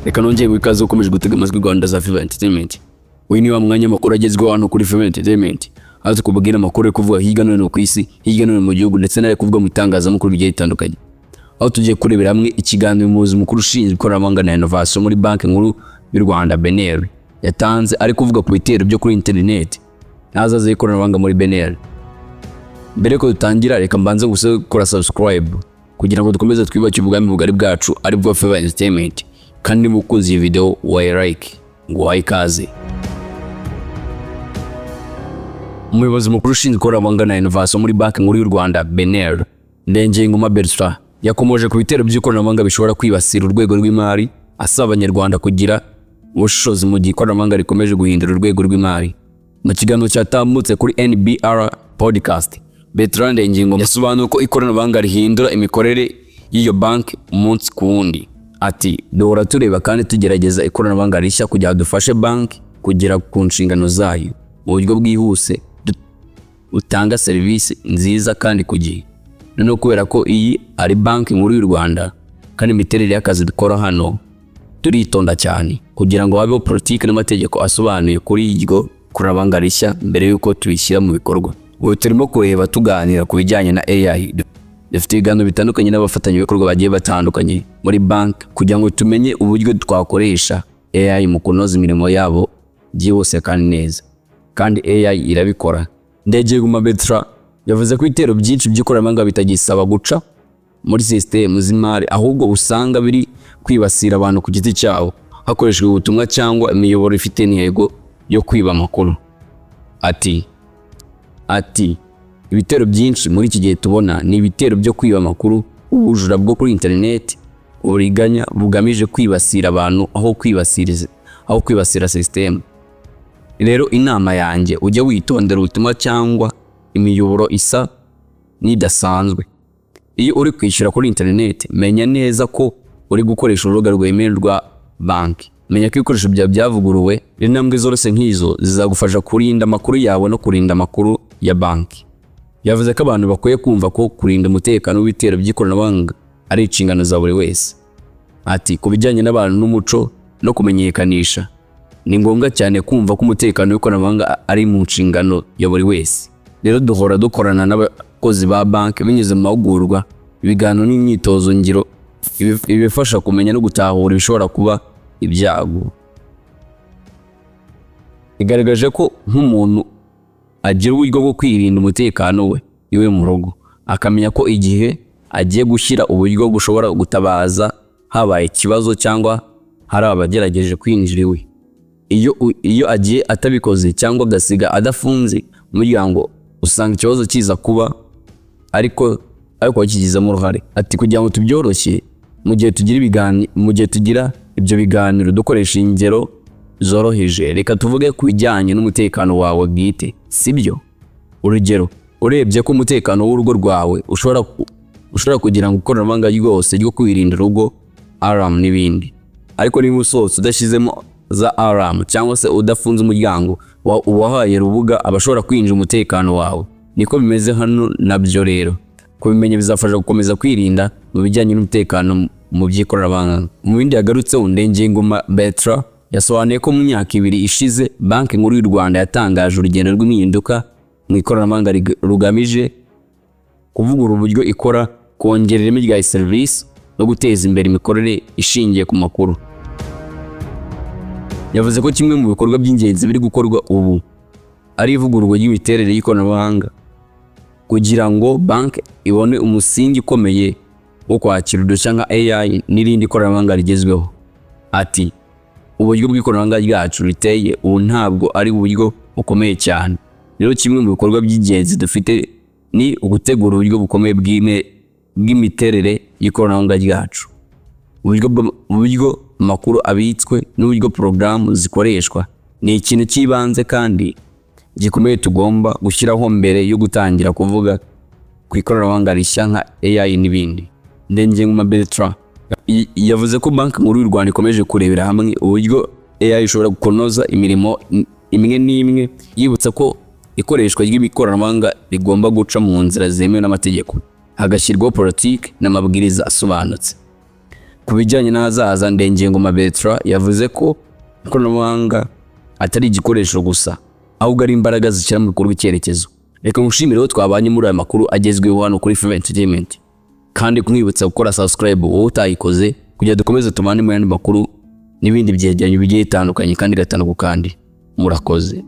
Reka nongere guha ikaze ukomeje gutega amatwi Rwanda za Fever Entertainment. Uyu ni wa mwanya amakuru agezweho hano kuri Fever Entertainment, aho tukubwira amakuru ari kuvuga hirya no hino ku isi, hirya no hino mu gihugu, ndetse n'ari kuvuga mu itangazamakuru bigiye bitandukanye, aho tugiye kurebera hamwe ikiganiro umuyobozi mukuru ushinzwe ikoranabuhanga na innovation muri Banki Nkuru y'u Rwanda, BNR, yatanze ari kuvuga ku bitero byo kuri interineti n'ahazaza h'ikoranabuhanga muri BNR. Mbere yuko dutangira, reka mbanze gusa gukora subscribe kugira ngo dukomeze twiyubakire ubwami bugari bwacu, ari bwo Fever Entertainment. Kandi niba ukunze iyi video, wayi like ngo wahe ikaze. Umuyobozi mukuru ushinzwe ikoranabuhanga na innovation muri Banki Nkuru y'u Rwanda, BNR, Ndengeyingoma Bertrand, yakomoje ku bitero by'ikoranabuhanga bishobora kwibasira urwego rw'imari, asaba Abanyarwanda kugira ubushishozi mu gihe ikoranabuhanga rikomeje guhindura urwego rw'imari. Mu kiganiro cyatambutse kuri NBR Podcast, Bertrand Ndengeyingoma yasobanuye ko ikoranabuhanga rihindura imikorere y'iyo banki umunsi ku wundi. Ati: "Duhora tureba kandi tugerageza ikoranabuhanga rishya kugira ngo dufashe banki kugera ku nshingano zayo mu buryo bwihuse, butanga serivisi nziza kandi ku gihe. Noneho kubera ko iyi ari Banki Nkuru y'u Rwanda kandi imiterere y'akazi dukora hano, turitonda cyane kugira ngo habeho politiki n'amategeko asobanuye kuri iryo koranabuhanga rishya mbere y'uko tubishyira mu bikorwa. Ubu turimo kureba, tuganira ku bijyanye na AI. Dufite ibiganiro bitandukanye n'abafatanyabikorwa bagiye batandukanye muri banki kugira ngo tumenye uburyo twakoresha AI mu kunoza imirimo yabo byihuse kandi neza, kandi AI irabikora." Ndengeyingoma Bertrand yavuze ko ibitero byinshi by'ikoranabuhanga bitagisaba guca muri sisitemu z'imari, ahubwo usanga biri kwibasira abantu ku giti cyabo hakoreshejwe ubutumwa cyangwa imiyoboro ifite intego yo kwiba amakuru. Ati: "Ibitero byinshi muri iki gihe tubona ni ibitero byo kwiba amakuru, ubujura bwo kuri interineti, uburiganya bugamije kwibasira abantu aho kwibasira sisitemu. Rero inama yanjye, ujye witondera ubutumwa cyangwa imiyoboro isa n'idasanzwe. Iyo uri kwishyura kuri interineti, menya neza ko uri gukoresha urubuga rwemewe rwa banki. Menya ko ibikoresho byawe byavuguruwe. Intambwe zoroshye nk'izo zizagufasha kurinda amakuru yawe no kurinda amakuru ya banki." Yavuze ko abantu bakwiye kumva ko kurinda umutekano w'ibitero by'ikoranabuhanga ari inshingano za buri wese. Ati: "Ku bijyanye n'abantu n'umuco no kumenyekanisha, ni ngombwa cyane kumva ko umutekano w'ikoranabuhanga ari mu nshingano ya buri wese. Rero duhora dukorana n'abakozi ba banki binyuze mu mahugurwa, ibiganiro n'imyitozo ngiro, ibifasha kumenya no gutahura ibishobora kuba ibyago." Igaragaje ko nk'umuntu agira uburyo bwo kwirinda umutekano we iwe mu rugo, akamenya ko igihe agiye gushyira uburyo bushobora gutabaza habaye ikibazo cyangwa hari abagerageje kwinjira iwe. Iyo agiye atabikoze cyangwa agasiga adafunze umuryango, usanga ikibazo kiza kuba ariko wakigizemo uruhare. Ati: "Kugira ngo tubyoroshye, mu gihe tugira ibyo biganiro, dukoresha ingero zoroheje. Reka tuvuge ku bijyanye n'umutekano wawe bwite, sibyo? Urugero, urebye ko umutekano w'urugo rwawe ushobora kugira ngo ikoranabuhanga ryose ryo kwirinda urugo, alarm n'ibindi, ariko niba usohotse udashyizemo za alarm cyangwa se udafunze umuryango, uwahaye urubuga abashobora kwinjira umutekano wawe. Niko bimeze hano nabyo. Rero kubimenya bizafasha gukomeza kwirinda mu bijyanye n'umutekano mu by'ikoranabuhanga." Mu bindi yagarutseho, Ndengeyingoma Bertrand yasobanuye ko mu myaka 2 ishize Banki Nkuru y'u Rwanda yatangaje urugendo rw'impinduka mu ikoranabuhanga rugamije kuvugurura uburyo ikora, kongera ireme rya serivisi no guteza imbere imikorere ishingiye ku makuru. Yavuze ko kimwe mu bikorwa by'ingenzi biri gukorwa ubu ari ivugururwa ry'imiterere y'ikoranabuhanga kugira ngo banki ibone umusingi ukomeye wo kwakira udushya nka AI n'irindi koranabuhanga rigezweho. Ati: "Uburyo bw'ikoranabuhanga ryacu riteye ubu ntabwo ari uburyo bukomeye cyane. Rero kimwe mu bikorwa by'ingenzi dufite ni ugutegura uburyo bukomeye bw'imiterere y'ikoranabuhanga ryacu, uburyo amakuru abitswe n'uburyo porogaramu zikoreshwa. Ni ikintu cy'ibanze kandi gikomeye tugomba gushyiraho mbere yo gutangira kuvuga ku ikoranabuhanga rishya nka AI n'ibindi." Ndengeyingoma Bertrand yavuze ko Banki Nkuru y'u Rwanda ikomeje kurebera hamwe uburyo AI ishobora kunoza imirimo imwe n'imwe, yibutsa ko ikoreshwa ry'ikoranabuhanga rigomba guca mu nzira zemewe n'amategeko, hagashyirwaho politiki n'amabwiriza asobanutse. Ku bijyanye n'ahazaza, Ndengeyingoma Bertrand yavuze ko ikoranabuhanga atari igikoresho gusa, ahubwo ari imbaraga zishyira mu bikorwa icyerekezo. Reka ngushimire aho twabanye muri aya makuru agezweho hano kuri Fever Entertainment, kandi kumwibutsa gukora subscribe wowe utayikoze, kugira dukomeze tubane mu yandi makuru n'ibindi byegeranyo bigiye bitandukanye, kandi gatanu ku kandi. Murakoze.